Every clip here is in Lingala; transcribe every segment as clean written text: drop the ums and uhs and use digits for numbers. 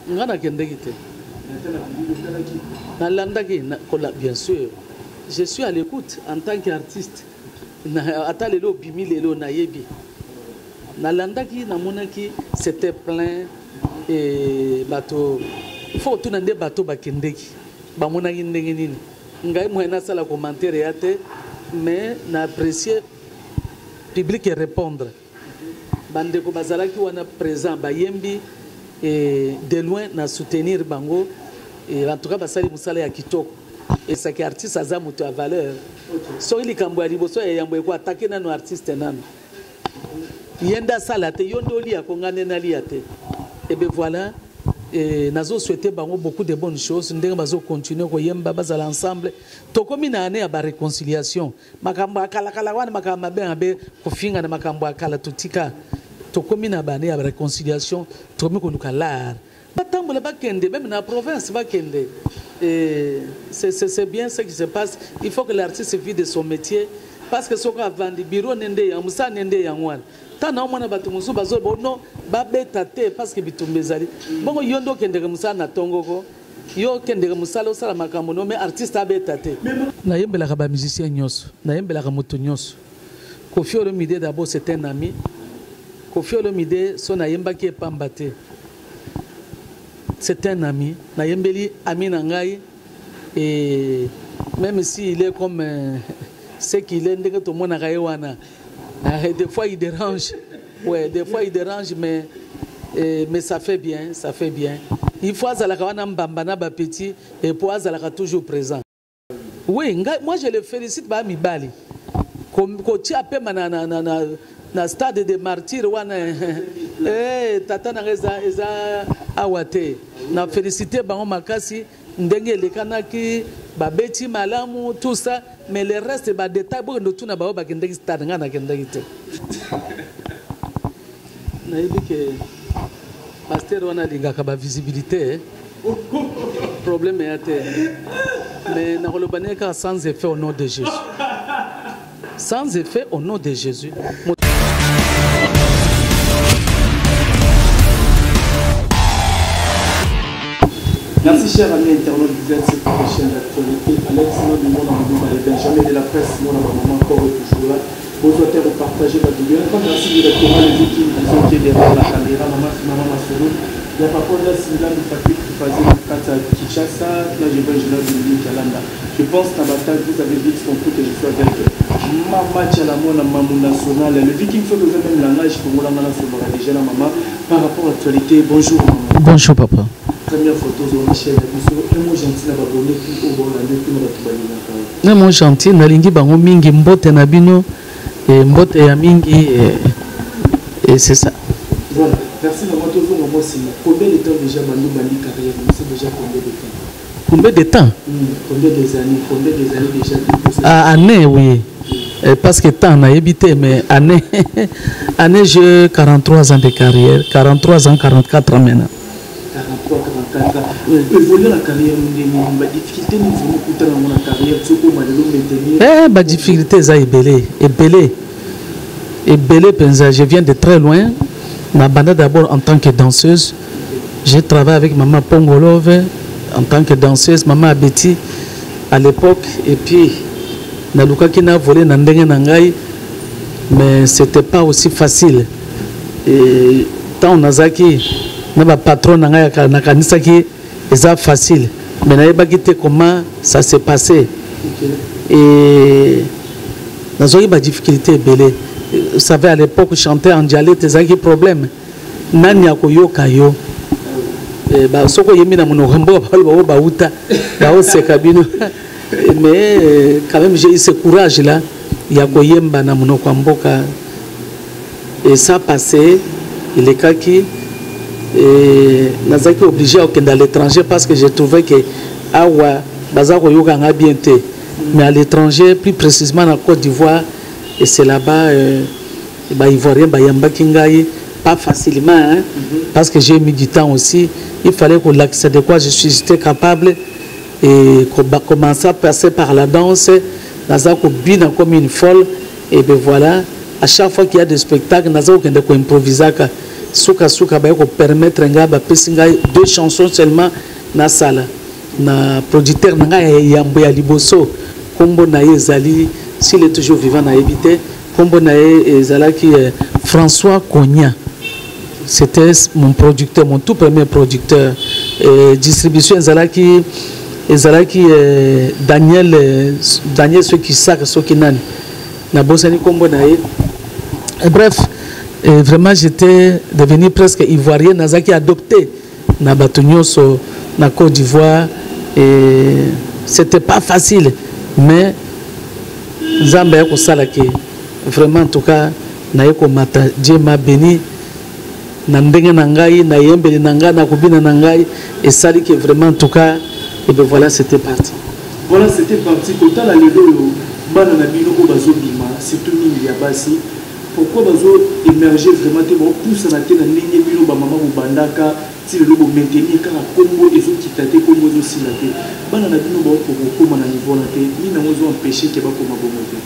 Nga nakendeki te. Nalandaki bien sûr. Je suis à l'écoute en tant qu'artiste. Ata lelo obimi lelo nayebi. Nalandaki namonaki c'était plein et bato il faut otuna nde bato bakendeki bamonaki ndenge nini. Ngai moyen nasala commentaire ya te mais na apprécier public et répondre. Bandeko bazalaki wana présent bayembi et de loin na soutenir bango et en tout cas basali mosala ya kitoko. Esaki artiste aza moto ya valeur. Soki likambo ya liboso ya yambo eko attaquer nanu artiste nanu. Ye nde asala te, yo nde olia ko nga nde nalia te. Et ben voilà, et nazo souhaiter bango beaucoup de bonnes choses ndenge bazo continuer koyemba bazala ensemble. Tokomi na année ya ba réconciliation. Makambo ya kala kala wana makambo mabe mabe kofinga na makambo ya kala totika. Tokomi na ba année ya réconciliation, tokomi koluka l'art. Batambola bakende même na province bakende. Et c'est bien ce qui se passe. Il faut que l'artiste vit de son métier parce que soko avandi bureau nende ya musala nende ya ngwana. Tana omona bato mosusu bazo bo non babeta te parce que bitumba ezali. Bongo yo ndo okendeke musala na tongoko. Yo okendeke musala osala makambo no mais artiste abeta te. Nayembelaka ba musiciens nyonso, nayembelaka moto nyonso. Koffi Olomide d'abord c'est un ami. Koffi Olomide so nayembaki epamba te. C'est un ami. Nayembeli ami na ngai et même si il est comme ce qu'il est ndenge tomonaka ye wana. Des fois il dérange. Ouais, des fois il dérange mais et, mais ça fait bien, ça fait bien. Il faut azalaka wana mbamba na ba petit et pour azalaka toujours présent. Oui, nga, moi je le félicite ba mibali. Kotia pema na na na na na stade de martyrs wana. Eh tata na eza eza awa te. Na féliciter bango makasi ndenge elekanaki babeti malamu tout ça mais le reste ba détail bokende tuna bango bakendeki stade nga nakendaki te. Nayebi ke pasteur wana alingaka ba visibilité problème ya te mais nakoloba ne kaka sans effet au nom de Jésus. Sans effet au nom de Jésus. Merci chers amis internautes, vous êtes cette chaîne d'actualité. Alex Nodimona Mouba et Benjamin de la presse, mon maman encore est toujours là. Bonsoir, terre, partagez votre vidéo. Merci directement les équipes qui sont derrière la caméra, maman, maman Masolo. Il y a papa là, Sila, Patrick, Fazel, Kata, Kinshasa, là je vois Gérard Domingue Kalanda. Je pense qu'à bataille, vous avez vite compris que je suis avec Mama Tchalamona, Mamou National. Le Viking fait le même langage pour moi, la déjà la maman. Par rapport à l'actualité, bonjour maman. Bonjour papa. Première photo, Michel Abiso, un mot gentil na babonné puis au bon l'année puis na bato balingaka. Un mot gentil nalingi bango mingi mbote na bino et mbote ya mingi et c'est ça. Voilà, merci maman tozonga moi sima. Combien de temps déjà bandu bandi carrière? C'est déjà combien de temps? Combien de temps? Combien des années? Combien des années déjà? Ah, année oui. Parce que temps na évité mais année année j'ai 43 ans de carrière, 43 ans, 44 ans maintenant. 43, 44 ans. Oui. Évoluer la carrière, ba difficulté nous vraiment coûter dans la carrière, surtout malelo maintenir. Eh ba difficulté ça ebelé, ebelé. Ebelé penza, je viens de très loin. Na banda d'abord en tant que danseuse. J'ai travaillé avec maman Pongolove en tant que danseuse, maman Abeti à l'époque et puis nalukaki na volé na ndenge na ngai mais c'était pas aussi facile. Et tant nazaki na ba patron na ngai nakanisaki eza facile mais nayebaki te comment ça s'est passé. Et nazwaki ba difficulté ebele. Vous savez à l'époque chanter en dialecte ezalaki problème. Nani akoyoka yo? Eh, ba soko yemi na monoko mboka baloba oyo bauta baoseka bino. Mais quand même j'ai eu ce courage là ya koyemba na monoko ya mboka. Et ça passait, elekaki. Et nazalaki obligé ya kokende à l'étranger parce que je trouvais que awa baza koyoka nga bien te. Mais à l'étranger, plus précisément na Côte d'Ivoire, et c'est là-bas ba Ivoiriens bayambaki ngai pas facilement, hein, parce que j'ai mis du temps aussi. Il fallait qu'on l'accepte de quoi je suis, j'étais capable et qu'on va commencer à passer par la danse, naza ko bina comme une folle et ben voilà, à chaque fois qu'il y a des spectacles, naza ko kende ko improvisaka. Sukasuka baye kopermettre ngai, bapesi ngai deux chansons seulement nasala na producteur na ngai ya yambo ya liboso. Nkombo na ye ezali, s'il est toujours vivant nayebi te, nkombo na ye ezalaki François Cogna. C'était mon producteur, mon tout premier producteur. Et distribution ezalaki Daniel soki saka soki nani, nabosani nkombo na ye. Et bref, et vraiment j'étais devenu presque ivoirien, nazalaki adopté na bato nyonso na Côte d'Ivoire. Et c'était pas facile, mais Nzambe aye kosala ke vraiment, en tout cas, naye komata. Dieu m'a béni na ndenge na ngai, nayembeli na ngai, na kobina na ngai, esali ke vraiment, en tout cas, et ben voilà, c'était parti. Voilà, c'était parti. Kotala lelo oyo, bana na bino oyo bazobima, surtout mingi ya basi, pourquoi bazo émerger vraiment te, baopusana te na ndenge bino bamama bobandaka ti lelo bomaintenir kaka kombo ezokita te, kombo ezosila te? Bana na bino baokoka kokóma na niveau na te, nini yango ezoempêche ke bakóma bongo te?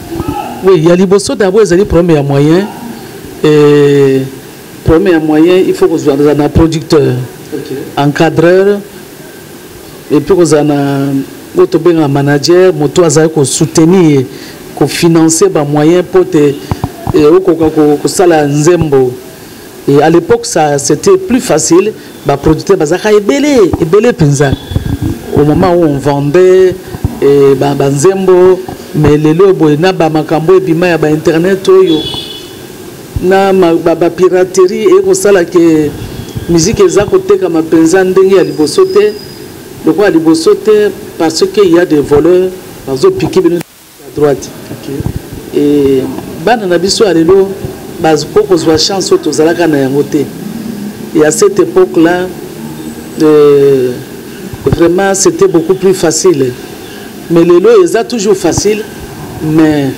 Oui, ya liboso d'abord ezali problème ya moyen. Et problème ya moyen, il faut kozwa na producteur, encadreur, et puis kozala na oyo tobengaka manager, moto azali kosoutenir, kofinancer bamoyen mpo te okoka kosala nzembo. Et à l'époque, ça c'était plus facile, baproducteur bazalaka ebele ebele mpenza au moment où on vendait banzembo. Mais lelo boye, na bamakambo ebima ya bainternet oyo na bapiraterie, ekosala ke musique eza kotekama mpenza ndenge ya liboso te, lokola liboso te, parce que il y a des voleurs, bazopiki bino à droite. Et bana na biso ya lelo bakoki kozwa chance oyo tozalaka na yango te. Et à cette époque là, vraiment c'était beaucoup plus facile. Mais lelo eza toujours facile, mais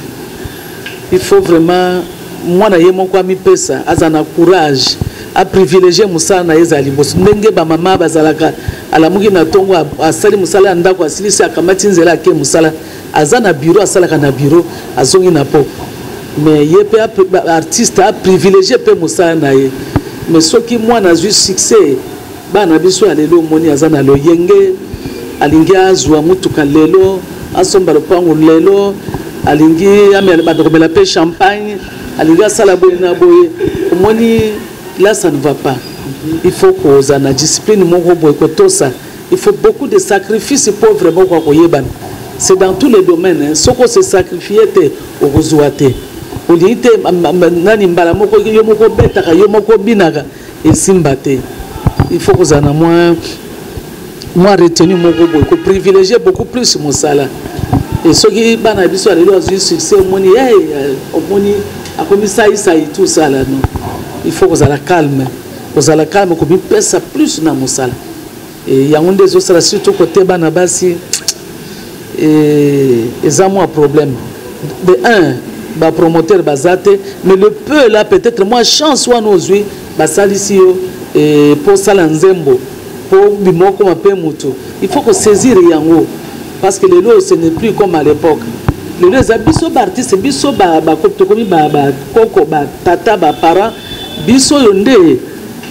il faut vraiment mwana ye moko amipesa, aza na courage, aprivilégie mosala na ye ezala liboso. Ndenge bamama bazalaka, alamuki na ntongo, asali mosala ya ndako, asilisi, akamati nzela, ake mosala, aza na bureau, asalaka na bureau, azongi na poko. Mais ye mpe artiste aprivilégie mpe mosala na ye. Mais soki mwana azwi succès, bana biso ya lelo, omoni aza na loyenge, alingi azwa mutuka lelo, asomba lopango lelo, alingi banda komela mpe champagne, alingi asala boye na boye. Omoni, là ça ne va pas. Il faut kozala na discipline moko boye, kotosa. Il faut beaucoup de sacrifices po vraiment okoka koyebana. C'est dans tous les domaines, hein. Soki ose sacrifie te, okozwa te. Olingi te nani, mbala moko yo moko obetaka, yo moko obinaka, esimba te. Il faut kozala na mwa retenu moko boye, koprivilégie beaucoup plus mosala. E soki bana biso ya lelo azwi succès, omoni, hey, omoni akomi saisai, tout ça là, non. Il faut kozala calme, kozala calme, komipesa plus na mosala. E yango nde ezosala, surtout côté bana basi, eza mwa problème. De un, bapromoteur baza te, mais le peu là, peut-être mwa chance wana ozwi, basalisi yo mpo osala nzembo, mpo bima, okoma mpe motu, il faut kosaisir yango, parce que lelo ce n'est plus comme à l'époque. Lelo eza biso baartiste, biso tokomi bakoko, batata, baparent. Biso oyo nde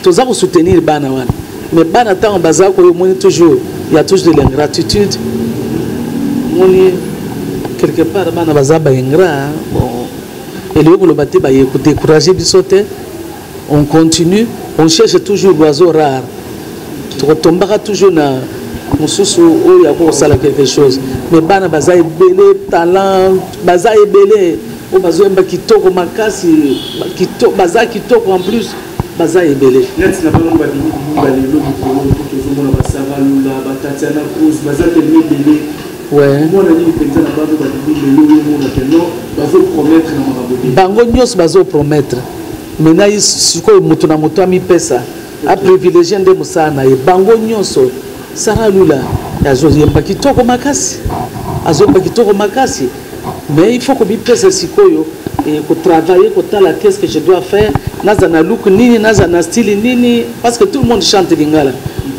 toza kosoutenir bana wana. Mais bana, ntango baza koyo, omoni toujours, il y a toujours de l'ingratitude. Omoni quelque part bana baza baingrat. Bon, elingi koloba te baye kodécourage biso te. On continue, on cherche toujours l'oiseau rare. Tokotombaka toujours na mosusu oyo akoki kosala quelque chose. Mais bana baza ebele, talent baza ebele, oyo bazoyemba kitoko makasi, baza kitoko, en plus baza ebele. Neti na bango babimi bimi balelo likolo, mpo tozomona basara Lula, batatiana Cruz, baza telema ebele. Mwana nini mpenza na bango babimi lelo oyo omonaka no bazopromettre na makambo ebele? Bango nyonso bazopromettre. Maintenant sikoyo, moto na moto amipesa, aprivilégie nde mosala na ye. Bango nyonso, Sara Lula azoyemba kitoko makasi, azoyemba kitoko makasi, mais il faut komipesa sikoyo, kotravailler, kotala qu'est-ce que je dois faire, naza na look nini, naza na style nini, parce que tout le monde chante lingala,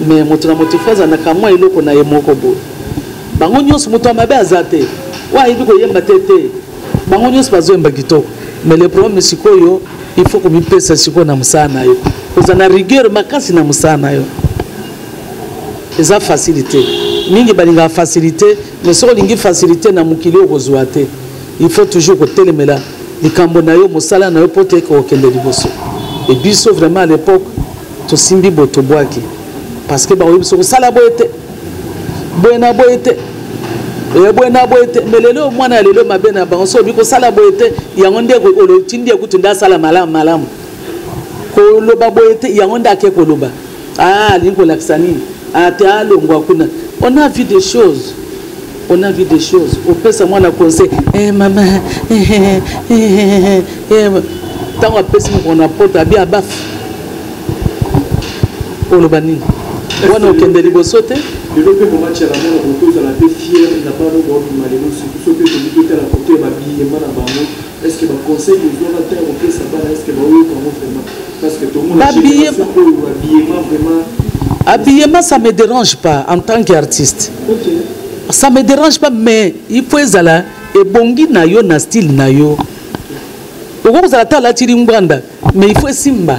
mais moto na moto faut aza na kamwa eloko na ye moko boye. Bango nyonso, moto ya mabe aza te, oyo ayebi koyemba te te, bango nyonso bazoyemba kitoko. Mais le problème sikoyo, il faut komipesa sikoyo na mosala na yo. Kozala na rigueur makasi na mosala na yo eza facilité. Mingi balingaka facilité, mais soki olingi facilité na mokili, okozwa te. Il faut toujours kotelemela likambo na yo, mosala na yo, mpo te kokende liboso. E biso vraiment, à l'époque, tosimbi bo tobwaki, parce que bakoyebi biso kosala boye te, boye na boye te, boye na boye te. Mais lelo, mwana ya lelo, mabe na bango, so obi kosala boye te, yango nde otindi ekutu nde asala malamu malamu. Koloba boye te, yango nde ake koloba. Ah, alingi kolakisa nini? Ate alongwa kuna. On a vu des choses, on a vu des choses. Opesa mwana conseil, eh, mama, eh, eh, eh, eh. Ntango apesi mokolo na poto, abi abafu, oloba nini wana? Okende liboso te. Lelo mpe mama Tshala Muana, bokozala mpe fier na bana oyo baobima lelo, surtout soki tolingi totala kote ya babiyema na bango. Est ce que baconseil bozwaka ntango kopesa bana, est ce que baoyoka yango vraiment? Parce que tomona génération oyo, habillement vraiment. Habillement, ça me dérange pas en tant qu'artiste. Ça me dérange pas, mais il faut ezala ebongi na yo, na style na yo. Okoki kozala ta alati lingwanda, mais il faut esimba.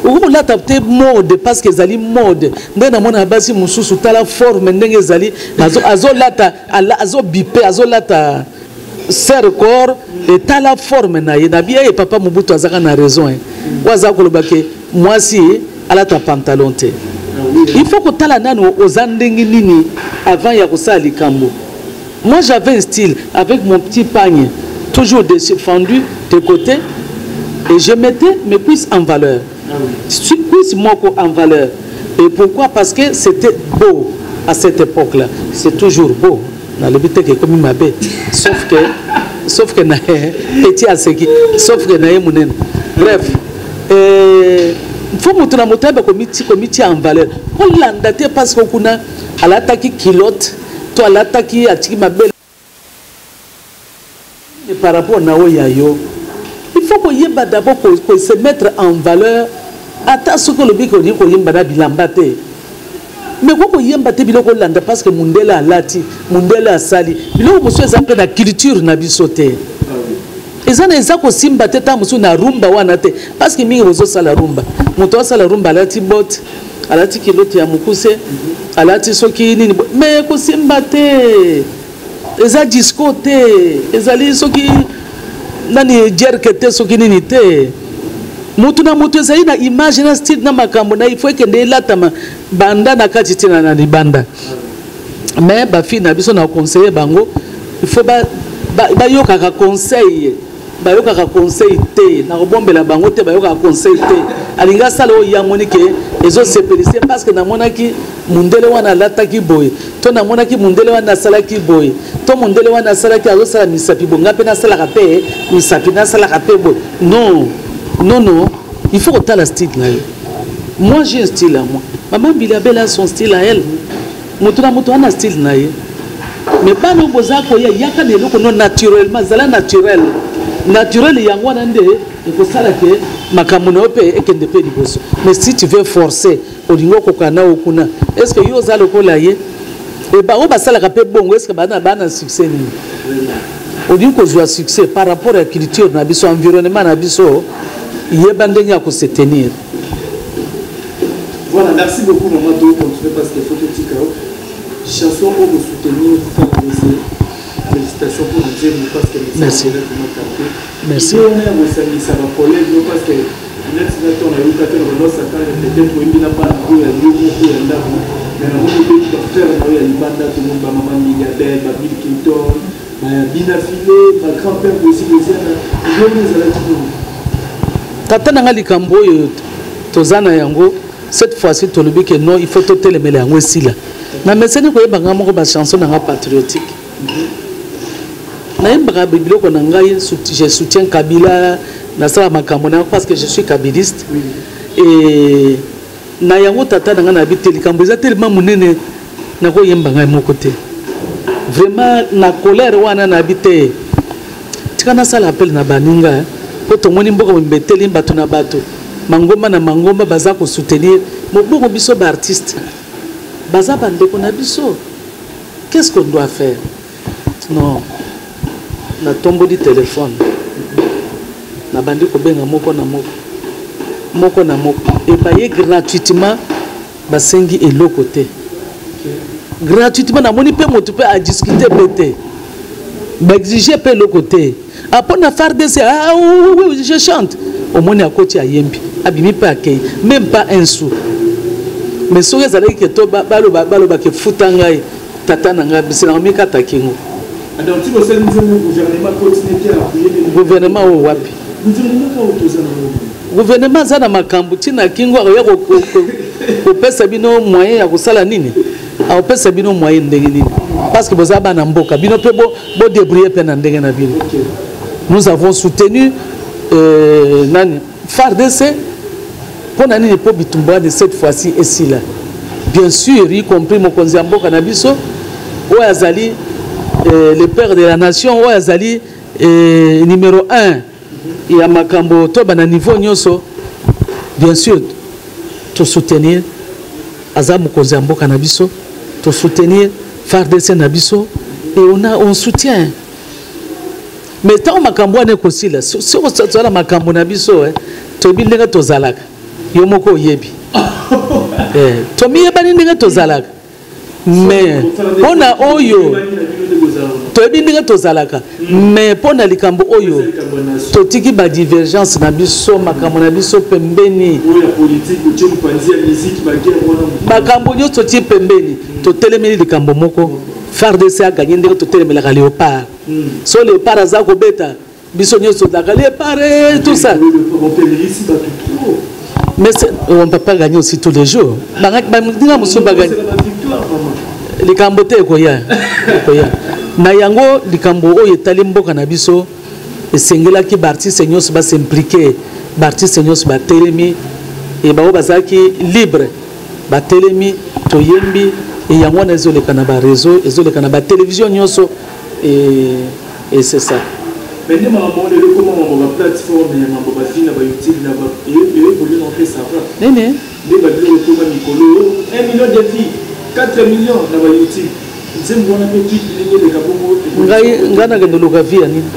Okoki kolata te mode parce que ezali mode. Ndenge namona basi mosusu, tala forme ndenge ezali, azolata, azobipe, azolata serre-corps, etala forme na ye. Nabi ye, papa Mobutu azaka na raison oyo aza koloba ke mwasi alata pantalon te. Il faut kotala nanu oza ndenge nini avant ya kosala likambo. Moi, j'avais un style avec mon petit pagne toujours fendu de côté et je mettais mes cuisses en valeur, cuisse moko en valeur. Et pourquoi? Parce que c'était beau à cette époque là c'est toujours beau. Nalobi te ke ekomi mabe, sauf que na petit aseki, sauf que na ye monene. Bref, faut moto na moto ayeba komitia en valeur. Kolanda te parce que kuna alataki culotte to alataki, atiki mabele par rapport na oyo ya yo. Il faut koyeba d'abord ko se mettre en valeur. Ata soki olobi ke olingi koyemba na bilamba te, mais ko koyemba te biloko olanda parce que mundele alati, mundele asali biloko mosusu, eza mpe na culture na biso te, eza na eza kosimba te. Ntango mosusu na rumba wana te, parce que mingi bozosala rumba, moto asala rumba alati botte, alati culotte ya mokuse, alati soki nini, mais kosimba te. Eza disco te, ezali soki nani jerk te, soki nini te. Motu na motu ezali na image, na style, na makambo na ifo ekende elatama banda na kati ntina na libanda. Mais bafille na biso, na conseiller bango, il faut bayokaka conseil. Bayokaka conseil te, nakobombela bango te, bayokaka conseil te. Alingi asala oyo yamoni ke ezosepelise, parce que namonaki mundele wana alataki boye, to namonaki mundele wana asalaki boye, to mundele wana asalaki, azosala misapi boye, ngai mpe nasalaka mpe misapi, nasalaka mpe boye. Non, non, non, il faut kotala style na yo. Moi, j'ai un style à moi. Mama Mbilia Bel a son style à elle. Moto na moto wana style na ye. Mais bana oyo boza koya, yaka na eloko no naturellement, zala naturel, naturel. Yango wana nde ekosala ke makambo na yo mpe ekende mpe liboso. Mais si tu veux forcer, olingi okoka na yo kuna, est ce que yo oza lokola ye? E bango basalaka mpe bongo, est ce que bana bana succès nini? Olingi kozwa succès par rapport ya culture na biso, environnement na biso, yeba ndenge ya kose tenir. Voilà, merci beaucoup maman. To continuer parce qu'il faut tout tika. Chanson pour soutenir Fabrice. Félicitations pour le Dieu parce que Merci. Merci. On est kosangisa ba collègue parce que neti na to nayoka te na bandosakana, peut-être oyembi na bana oyo ya yo moko ya ndako, mais namoni mpe bafrère na oyo ya libanda. Tomoni bamama Mbilia Bel, baBill Clinton, babina file, bagrand père Bozi Boziana. Ndenge ezalaki nini? Tata na nga, likambo oyo toza na yango cette fois-ci, tolobi ke non, il faut totelemela yango, esila. Na meseni koyeba nga moko bachanson na nga patriotique, nayembaka biloko na ngai, je soutiens Kabila, nasala makambo na yango parce que je suis kabiliste. Et na yango, tata na ngai, nayebi te, likambo eza telema monene, nakoyemba ngai moko te. Vraiment, na colère wana, nayebi te, tika nasala appel na baninga, mpo tomoni mboka mobimba eteli, bato na bato, mangomba na mangomba baza kosoutenir mobongo. Biso baartiste baza bandeko na biso, qu'est-ce qu'on doit faire? Non, natomboli telefone, nabandi kobenga moko na moko. Moko na moko e baye gratuitement, basengi eloko te, gratuitement. Namoni mpe moto mpe adiscute mpe te, baexige mpe eloko te. Ah, mpo na FARDC, ah, oui, je chante. Omoni, akoti, ayembi, abimi mpe akei, même pas un sou. Mais soki ezalaki ke to baloba, balobaka efuta ngai, tata na ngai biselanga mikata kingo. Gouvernement oyo wapi? Gouvernement aza na makambo ntina kingo, akoya kopesa bino moyen ya kosala nini? Akopesa bino moyen ndenge nini? Parce que boza bana mboka, bino mpe bodébrouille mpe na ndenge na bino. Nous avons soutenu nani, FARDC. Mpo na nini? Mpo bitumba wana cette fois-ci esila. Bien sûr, y compris mokonzi ya mboka na biso oyo azali le père de la nation, oyo azali numéro 1 ya makambo to bana niveau nyonso. Bien sûr tosoutenir, aza mokonzi ya mboka na biso, tosoutenir FARDC na biso et on soutient. Mais ntango makambo wana ekosila, soki tozala makambo na biso, toyebi ndenge tozalaka, yo moko oyebi, tomiyebani ndenge tozalaka. Mais mpona oyo, toyebi ndenge tozalaka. Mais mpo na likambo oyo, totiki badivergence na biso, makambo na biso pembeni, makambo nyonso totie pembeni, totelemeli likambo moko: FARDC aganye. Ndenge totelemelaka léopard, so léopard aza kobeta, biso nyonso tozalaka léopard, tout ça. Mais on ne peut pas gagner aussi tous les jours. Baninga mosusu baganye. Likambo te, ekoya, ekoya na yango. Likambo oyo etali mboka na biso, esengelaki baartiste nyonso bas'impliquer. Baartiste nyonso batelemi e bango bazalaki libre, batelemi, toyembi e yango wana ezoleka na baréseau, ezoleka na batélévision nyonso et c'est ça. Mais nde makambo wana eloko mwa mambo baplateforme ya mambo bavi na baYouTube na évolue na mpe, ça va? Nini? Nde babiloko ekoma mikolo, 1 million de vues, 4 millions na baYouTube, nzembo wana mpe clip ndenge eleka bongo. Ngai, ngai nakende luka vues ya nini?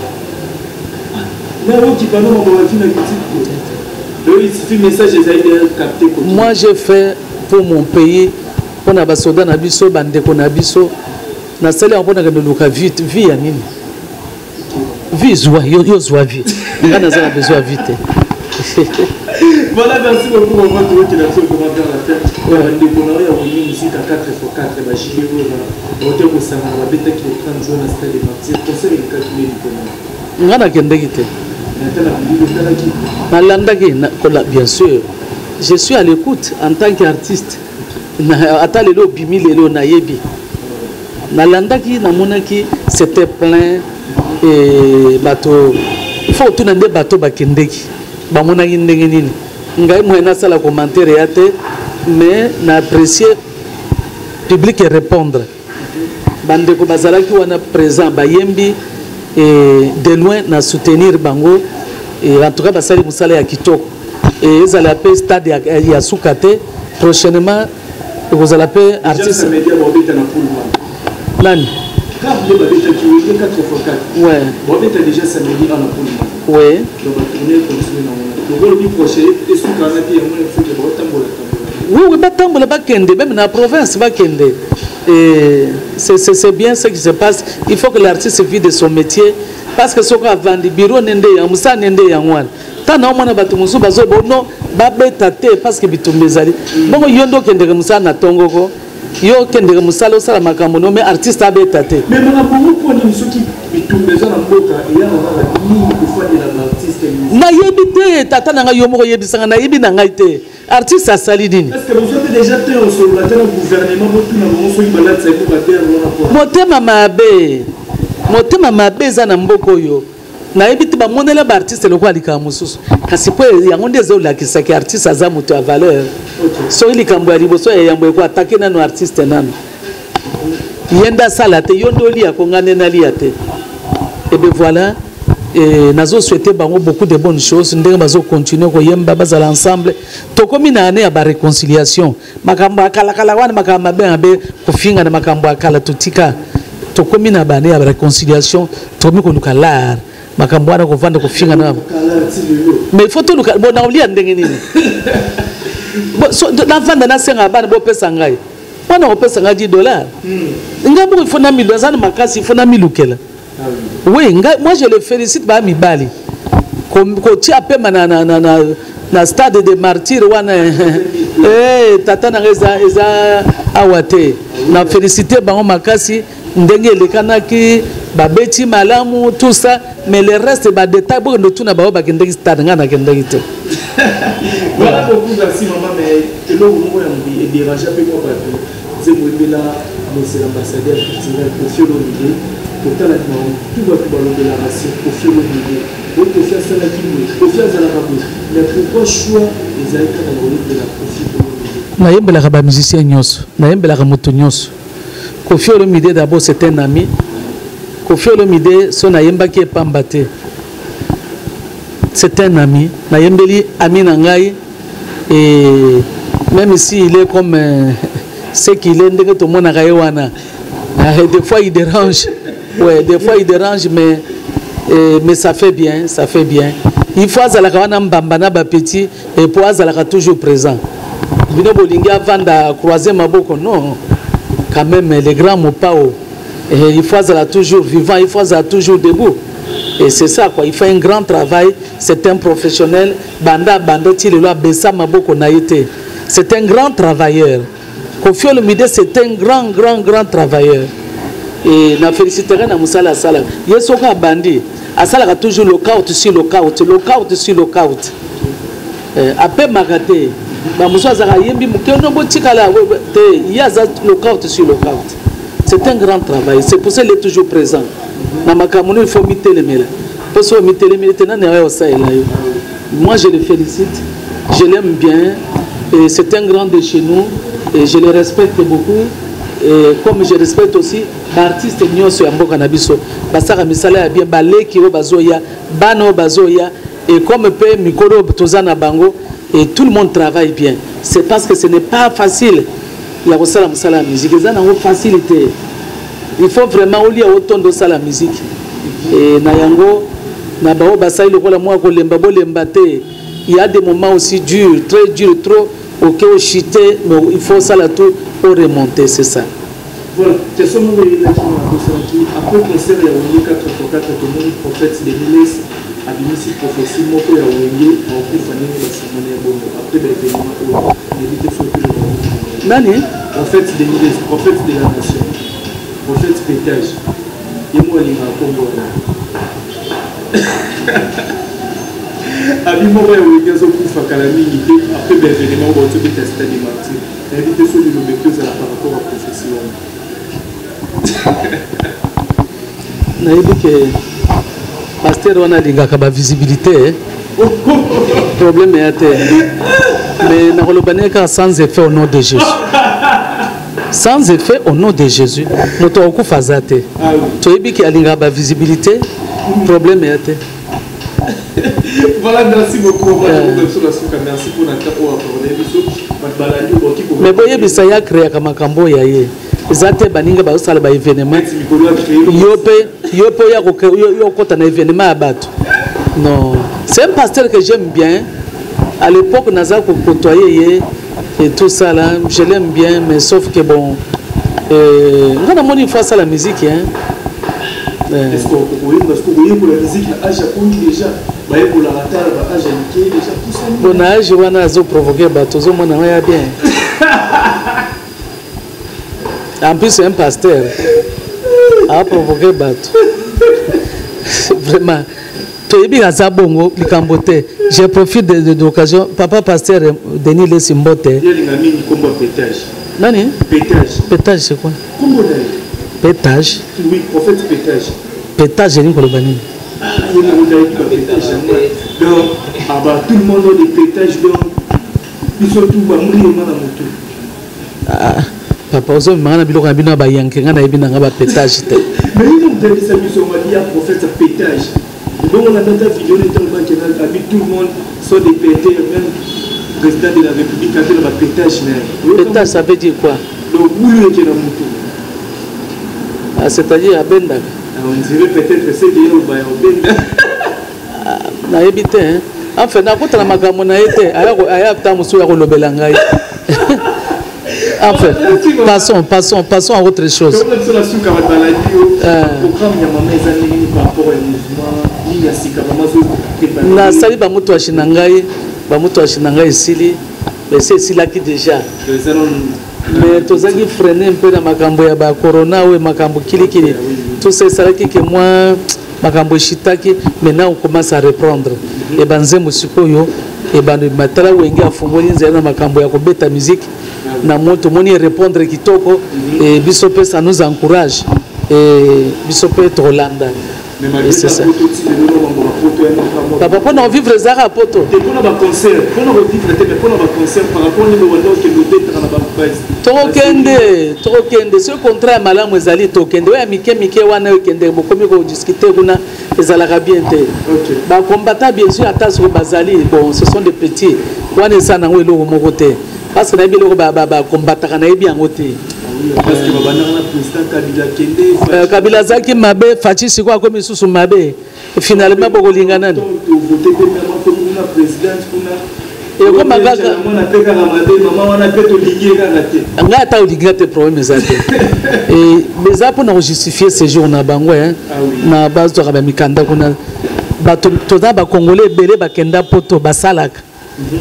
Nayoki bano mambo bavi na YouTube. Donc il suffit message ezali déjà capté. Moi, j'ai fait pour mon pays, mpona basoda na biso, bandeko na biso. Nasali yango mpo nakende luka vue. Vue ya nini? Vue zwa yo, yo zwa vue. Ngai naza na besoin ya vue te. Voilà, merci beaucoup, maman. Toyokela biso vraiment vers la fin. Bandeko na oyo ya Wenge Musica 4x4, bagile oyo baote kosangana, babetaki le 30 juin na Stade des Martyrs. Concert elekaki nde likolo? Ngai nakendeki te. Ata na bilili otalaki? Nalandaki kola, bien sûr, je suis à l'écoute en tant qu'artiste. Ata lelo obimi, lelo nayebi, nalandaki, namonaki c'était plein e bato. Il faut otuna nde bato bakendeki, bamonaki ndenge nini. Ngai moye nasala commentaire ya te, mais na apprécier public et répondre. Bandeko bazalaki wana présent, bayembi et de loin na soutenir bango. Et en tout cas basali mosala ya kitoko. Et ezala mpe stade ya suka te, prochainement ekozala mpe artiste. Média babeta na Pullman. Nani? Nde babetaki Wenge 4x4. Ouais. Babeta déjà samedi na Pullman. Ouais. Donc batournée continue nango. Donc olobi prochain esuka wana te, yango na biso te, baotambola tambola. Oui, batambola, bakende même na province, bakende. Et c'est bien ce qui se passe. Il faut que l'artiste vit de son métier, parce que soki avandi bureau ne nde yango mosala ne nde yango wana. Ntango naomona bato mosusu bazoba no babeta te parce que bitumba ezali bongo, yo nde okendeke mosala na tongoko, yo okendeke mosala, osala makambo no, mais artiste abeta te. Mais makambo yango mpo nini soki bitumba eza na mboka, eyaka kaka mingi kofandela baartiste? Nayebi te, tata na ngai, yo moko oyebisanga. Nayebi na ngai te artiste asali nini. Est ce que bozwa mpe déjà te osolola te na gouvernement, botuna bango soki balatisaki babere wana po? Motema mabe, motema mabe eza na mboka oyo. Nayebi te, bamonela baartiste lokola likambo mosusu, kasi mpo yango nde ezolakisaki artiste aza moto ya valeur. Soki likambo ya liboso ya yambo ekoatake nano artiste, nano ye nde asala te, yo nde olia ko, nga nde nalia te. Et ben voilà, nazosouhaite bango beaucoup de bonnes choses, ndenge bazocontinue koyemba, bazala ensemble. Tokomi na année ya baréconciliation. Makambo ya kalakala wana, makambo mabe mabe, kofinga na makambo ya kala, totika. Tokomi na baannée ya réconciliation, tokomi koluka l'art. Makambo wana kovanda kofinga na mais il faut toluka bon nakolia ndenge nini? Navanda nasenga bana bopesa ngai wana kopesa ngai 10 $. Ngai moko il faut namilu aza na makasi, il faut namilukela. Oui, ngai, moi je le félicite. Baya mibali kotia pema na Stade de Martyr wana, tata na ngai eza awa te. Na félicité bango makasi ndenge elekanaki, babeti malamu, tout ça, mais le reste, badétail, bokende otuna bango bakendeki stade, ngai nakendeki te. Voilà beaucoup, merci maman. Mais eloko moko ya edérange mpe mwa bato, nzembo oyembela monsieur l'ambassadeur culturel Koffi Olomide. Kotala tu bato balobelaka sur Koffi Olomide, oyo Koffi asalaki boye, Koffi azalaka boye, mais pourquoi choix ezali kaka na koyembela Koffi Olomide? Nayembelaka bamusicien nyonso, nayembelaka moto nyonso. Koffi Olomide d'abord, c'est un ami. Koffi Olomide, so nayembaki epamba te, c'est un ami. Nayembeli ami na ngai, et même si il est comme ce qu'il est, ndenge tomonaka ye wana, des fois il dérange, ouais, des fois il dérange, mais ça fait bien, ça fait bien. Il faut azalaka wana mbamba na bapetits et po azalaka toujours présent. Bino bolingi avanda croiser maboko? Non, quand même, le grand Mopao, et il faut azala toujours vivant, il faut azala toujours debout, et c'est ça quoi. Il fait un grand travail, c'est un professionnel. Banda banda ti lelo, abesa maboko na ye te. C'est un grand travailleur. Koffi Olomide, c'est un grand, grand, grand travailleur, et na féliciterai na mosala asalaka. Ye soki abandi, asalaka toujours lockout sur lockout, lockout sur lockout. Apemaka te. Bamosusu azalaka ayembi moke, no botikala te. Ye aza lockout sur lockout. C'est un grand travail, c'est pour ça il est toujours présent na makambo no. Il faut mitelemela, mpo soki omitelemeli te, nani aya osalela yo? Moi je le félicite, je l'aime bien, et c'est un grand de chez nous et je le respecte beaucoup, et comme je respecte aussi baartiste nyonso ya mboka na biso basalaka misala ya bien, baleki oyo bazoya, bana oyo bazoya, et comme mpe mikolo oyo toza na bango, et tout le monde travaille bien. C'est parce que ce n'est pas facile ya kosala mosala ya musique. Eza nango facile te. Il faut vraiment olia otondo osala musique. E na yango, na bango basali lokola mwa kolemba, bolemba te. Il y a des moments aussi durs, très durs, trop oke ochite, mais il faut osala tout pour remonter, c'est ça. Voilà, question moko eyelaki na bosanaki après concert ya Wenge 4x4. Tomoni prophète Denis Lessie abimisi prophétie moko ya Wenge akokufa ndenge basangani ya bongo après baévénement oyo. Nayebi te soki Nani? Prophète Denis Lessie, prophète de la nation, prophète pétage, ye moko alingaka nkombo wana. Abi moko ya Wenge azokufa kala mingi te après baévénement oyo baotobeta Stade de Martyr. Nayebi te soki liloba eki ozala par rapport à prophétie wana. Nayebi ke pasteur wana alingaka bavisibilité. Problème ya te, mais nakoloba ndenge kaka sans effet au nom de Jésus, sans effet au nom de Jésus. Moto akokufa aza te. Toyebi ke alingaka bavisibilité. Problème ya te. Voilà, merci beaucoup. Merci pour notre temps accordé. Mais boyebisa ye akreaka makambo oyo ya ye eza te. Baninga bazosala baévénement, yo mpe oya okɔta na événement ya bato. Non, c'est un pasteur que j'aime bien. À l'époque naza kokotoye ye et tout ça là, je l'aime bien, mais sauf que bon, nga namoni il faut asala musique, hein. Est-ce que oyekola musique na âge akomi déjà? Bayekolaka ata ba âge ya mike déjà pusani. Bon, na âge wana azoprovoke bato, ozomona ngo ya bien. En plus un pasteur aprovoke bato, vraiment toyebi aza bongo likambo te. Je profite de l'occasion, papa pasteur Denis Lessie, mbote. Yelinga mingi kombo ya pétage. Nani? Pétage. Pétage, c'est quoi? Kombo na ye. Pétage? Oui, prophète pétage. Pétage elingi koloba nini? Ye moko nayebi bapétage yango. Donc aba tout le monde a des pétages, donc biso tu bamriema na motu. Ah, papa, ozomemanga na biloko na bino ya bayanke. Nga nayebi nanga bapétage te. Mais ye moto ayebisa biso, madi ya prophète pétage. Bongo na data video nete alobaki abi tout le monde sont des péteurs, même président de la République ate na bapétage na ye. Pétage, ça veut dire quoi? Donc bulu eke na motu. Ah, c'est-à-dire abendaka? On dirait peut-être ce que ye oloba ya obenda. Nayebi te, hein. Enfin, nakotala makambo na ye te, aya ta mosusu ya kolobela ngai. Enfin, passons, passons, passons à autre chose. Tokola biso na suka, bato balandi yo. Programme ya mama eza ndenge nini par rapport ya mouvement nini ya sika mama azo? Nasali bamutu na ngai, bamutu na ngai esili, esi esilaki déjà. Eza nanu. Mais tozalaki freiné mpe na makambo ya bacorona oyo, makambo kilikili, tout ça esalaki ke mwa makambo eshitaki. Maintenant on commence à reprendre e banzembo sikoyo ebando matala. Wenge afungoli nzela na makambo ya kobeta musique na mo tomoni répondre kitoko e biso mpe ça nous encourage e biso mpe tolanda. Mais malgré C'est ça. poto ti lelo mambo bapoto ya makambo. Papa, mpona kovivre ezalaka poto. Te, mpona baconcert, mpona kovivre te, mais mpona baconcert par rapport ndenge wanda okende obetaka na ba Tokokende, tokokende soki contrat ya malamu ezali, tokende. Oyo ya mike mike wana oyo ekende, bokomi kodiscuter kuna, ezalaka bien te. Bacombattants, bien sûr, ata soki bazali, bon, ce sont des petits wana, eza nango eloko moko te, parce que nayebi eloko bacombattaka, nayebi yango te. Parce que babandaka na président Kabila kende. Kabila azalaki mabe, Fatshi sikoyo akomi lisusu mabe. Finalement bokolinga nani? Tovote mpe mama komi kuna présidente kuna. Ekoma kaka. Mwana mpe kaka mabe, mama wana mpe tolingi ye kaka te. Ngai ata olingi te, problème eza te. Eza mpona kojustifie séjour na bango, hein. Ah oui. Na bazwaka bamikanda kuna. Bato toza bakongole ebele bakenda poto, basalaka,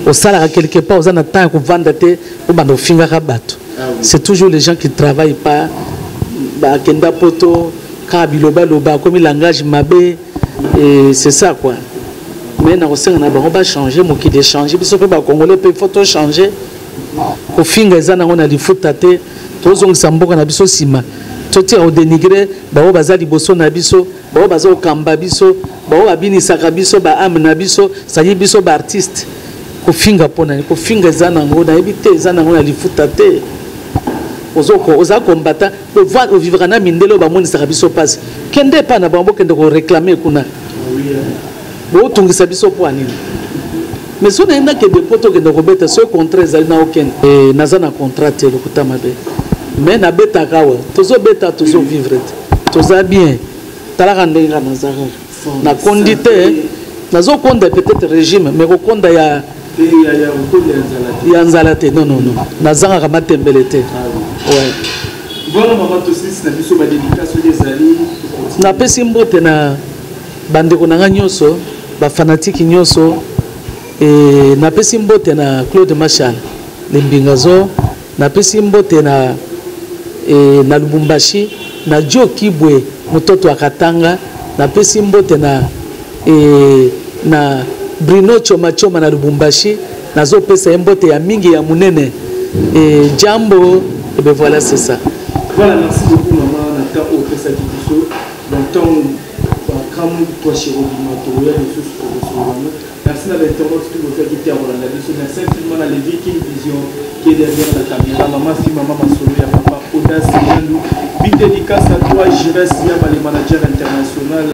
osalaka quelque part, oza na temps ya kovanda te obanda ofingaka bato. Ah oui. C'est toujours les gens qui travaillent pas bakenda poto, kaka bilobaloba, akomi langage mabe et c'est ça quoi. Mais na kosenga na bango bachange, mokili echange, biso mpe bakongole mpe faut tochange. Kofinga eza nango na lifuta te. Tozongisa mboka na biso nsima, totika kodénigrer bango baza liboso na biso, bango baza kokamba biso, bango babinisaka biso baâme na biso, c'est-à-dire biso baartiste. Kofinga mpo nani? Kofinga eza nango, nayebi te, eza nango na lifuta te. Oza combattant, ovivre na mindele oyo bamonisaka biso mpasi, kende epai na bango, bokende koréclamer kuna. Botungisa biso mpo ya nini? Mais so naye nakende po tokende kobeta, soki contrat ezali na okende. Naza na contrat te, lokuta mabe, mais nabetaka awa, tozobeta, tozovivre te, toza bien. Talaka ndenge kaka naza kaka, nakondi te, nazokonda peut-être régime, mais kokonda ya Te, ya kokonda ya nzala te. Ya nzala te, non, non, non, nazangaka matembele te. Ah oui. Ouais. Voilà mama, tosilisi na biso badédicace soki ezali. Napesi mbote na bandeko na ngai nyonso, bafanatiques nyonso. Napesi mbote na Claude Machal Lembingazo, napesi mbote na Lubumbashi na Jo Kibwe, mototo ya Katanga, napesi mbote na Bruno Choma Choma na Lubumbashi, nazopesa ye mbote ya mingi ya monene. Jambo, et ben voilà, c'est ça. Voilà, merci beaucoup maman na temps oyo opesaki biso. Donc ntango bakramu twashirobima, tokoya lisusu kokosolola. Merci na bainternaute tout bozwaki te ya kolanda biso. Merci infiniment na Levi King Vision qui est derrière la caméra, mama fi, mama masolo ya papa Audace Jandu. Big dédicace à toi, Jires Yama, le manager international.